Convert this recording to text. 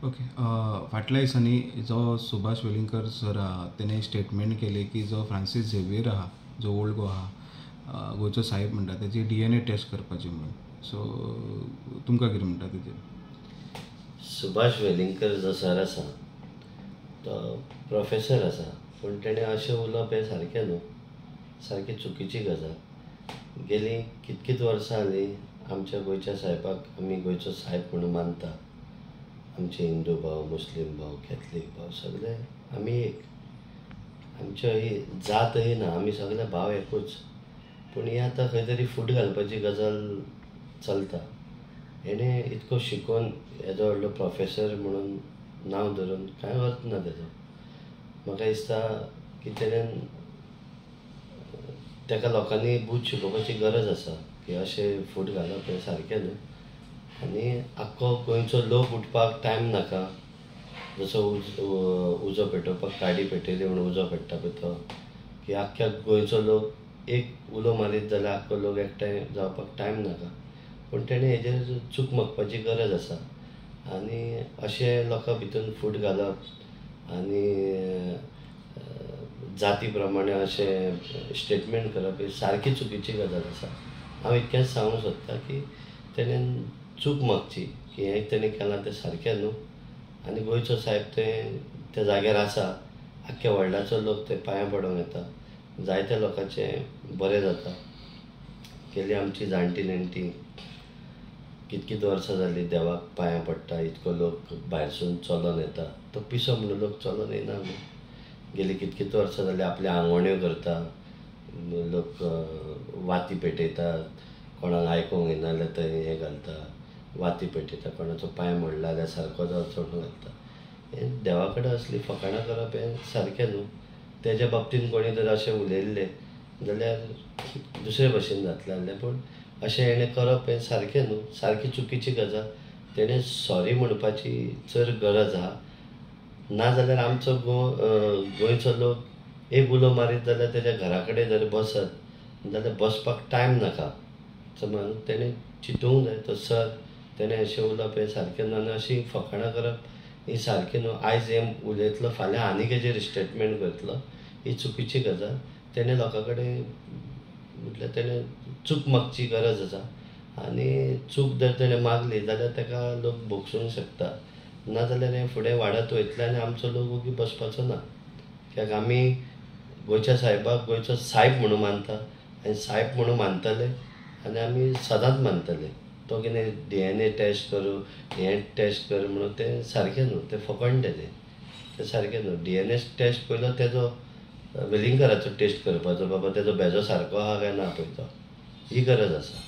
Okay. फाटल्या दिसांनी जो सुभाष वेलिंगकर सर आहा तेणे स्टेटमेंट केले की जो फ्रांसीस झेवियर आहा, जो ओल्ड गोवा आहा, गोंयचो साहेब म्हणटा, तेजी DNA test करपाची म्हणून. सो तुमकां कितें म्हणटा तेजेर? सुभाष वेलिंगकर जो सर आसा तो प्रोफेसर आसा, पूण तेणें अशें उलोवप हें सारकें न्हू, सारकी चुकीची गजाल. गेलीं कितकींच वर्सां जालीं आमच्या गोंयच्या सायबाक आमी गोंयचो सायब म्हणून मानता. आमचे हिंदू भाव, मुस्लीम भाव, कॅथलीक भाव सगळे आमी एक, आमची ही जातय ना, आमी सगळे भाव एकूच. पूण ही आतां खंय तरी फूट घालपाची गजाल चलता. हेणें इतको शिकोवन येदो व्हडलो प्रोफेसर म्हणून नांव धरून कांय अर्थ ना तेजो. म्हाका दिसता की तेणेन तेका लोकांनी बूद शिकोवपाची गरज आसा की अशें फूट घालप हें सारकें न्हू. आनी आख्खो गोंयचो लोक उठपाक टायम नाका, जसो उजो पेटोवपाक काडी पेटयली म्हणून उजो पेट्टा पळय तो, की आख्ख्या गोंयचो लोक एक उलो मारीत जाल्यार आख्खो लोक एकठांय जावपाक टायम नाका. पूण तेणें हेजेर चूक मागपाची गरज आसा. आनी अशें लोकां भितर फूट घालप आनी जाती प्रमाणे अशें स्टेटमेंट करप ही सारकी चुकीची गजाल आसा. हांव इतकेंच सांगूंक सोदता की तेणें चूक मागची की हें तेणें केलां तें सारकें न्हू. आनी गोंयचो सायब थंय त्या जाग्यार आसा, आख्ख्या व्हडल्याचो लोक थंय पांयां पडोंक येता, जायत्या लोकांचें बरें जाता. गेली आमची जाणटी नेणटी कितकीत वर्सां जालीं देवाक पांयां पडटा, इतको लोक भायरसून चलोन येता, तो पिसो म्हणून लोक चलोन येना न्हू. गेली कितकीत वर्सां जालीं आपल्या आंगवण्यो करता, लोक वाती पेटयतात, कोणाक आयकोंक येना जाल्यार थंय हें घालता, वाती पेटयता, कोणाचो पांय मोडला जाल्यार सारको जावचो म्हणून घालता. हें देवा कडेन असली फकाणां करप हें सारकें न्हू. तेज्या बाबतीन कोणी जर अशें उलयल्लें जाल्यार दुसरे भशेन जातलें आहलें, पूण अशें हेणें करप हें सारकें न्हू, सारकी चुकीची गजाल. तेणें सॉरी म्हणपाची चड गरज आहा. नाजाल्यार आमचो गोंयचो लोक एक उलो मारीत जाल्यार तेज्या घरा कडेन जर बसत जाल्यार बसपाक टायम नाका. समज तेणें चिंतूंक जाय तो सर तेणें अशें उलोवप हें सारकें न्हू आनी अशीं फकाणां करप ही सारकें न्हू. आयज हें उलयतलो फाल्यां आनी हेजेर स्टेटमेंट करतलो, ही चुकीची गजाल. तेणें लोकां कडेन म्हटल्यार तेणें चूक मागची गरज आसा. आनी चूक जर तेणें मागली जाल्यार तेका लोक भोगसूंक शकता, नाजाल्यार हें फुडें वाडत वयतलें आनी आमचो लोक ओगी बसपाचो ना. कित्याक आमी गोंयच्या सायबाक गोंयचो सायब म्हणून मानता आनी सायब म्हणून मानतले आनी आमी सदांच मानतले. तो कितें DNA test करूं हें टेस्ट कर म्हणून तें सारकें न्हू, तें फकांड तेजें, तें सारकें न्हू. DNA test पयलो तेजो वेलिंगकराचो टेस्ट करपाचो, बाबा तेजो बेजो सारको आहा काय ना पळय तो, ही गरज आसा.